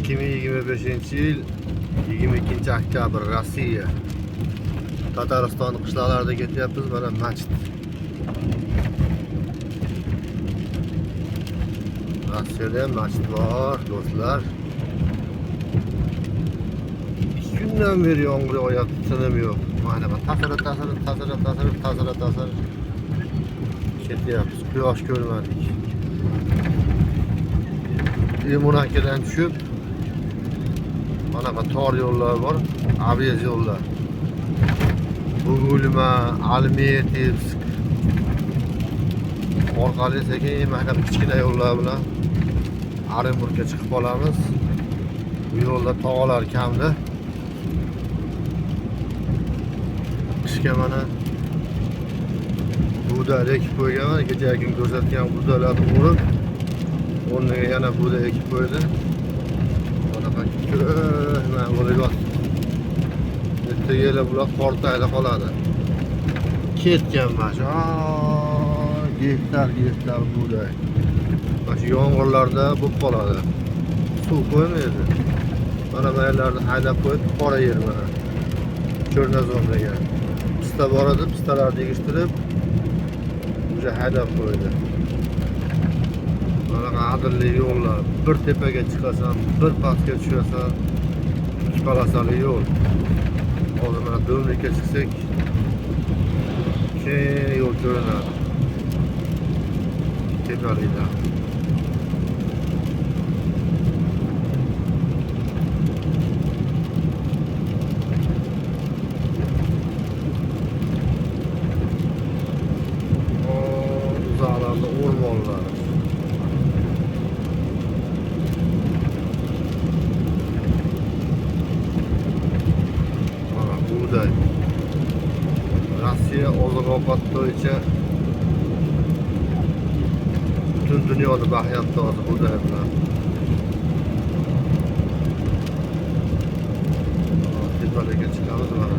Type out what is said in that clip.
2025 yil 22 oktyabr, Rossiya. Tatariston qishloqlarida ketyapmiz, mana masjid. Rossiyada ham masjid bor, do'stlar. 2 kundan beri yomg'ir yog'yapti, tinim yo'q. Mana bu tasira tasira tasira tasira tasira tasira ketyapmiz. Quyosh ko'rmadik. M12dan tushib mana bu tor yo'llar bor, ob'ezd yo'llar. Bugulma, Almetevsk orqali sekin mana bu kichkina yo'llar bilan Orenburgga chiqib qolamiz. Bu yo'lda tog'lar kamda. Qishga mana bug'doy ekib qo'yganman. Kecha kun ko'rsatgan bug'doylarni o'rib, o'rniga yana bug'doy ekib qo'ydi. Bunaqa ko'hna bo'lib yotdi. Ertaga bular qor tagida qoladi. Ketgan mana shu gektar gektar bug'doy. Mana shu yomg'irlarda bo'lib qoladi. Suv qo'ymaydi. Mana bu yerlarni haydab qo'yib, qora yer mana. Cho'rnazon degan. Pista bor edi, pistalarni yig'ishtirib o'sha haydab qo'ydi. Mana adilli yo'llar. Bir tepaga chiqasan, bir pastga tushasan. 2 polosali yo'l. Hozir mana do'mlikka chiqsak, keng yo'l ko'rinadi. Tepalikdan. Uzaqlarda o'rmonlar. Mana bug'doy. Rossiya oziq-ovqat bo'yicha butun dunyoni baqyapti hozir bug'doy bilan. Tepalarga chiqamiz mana.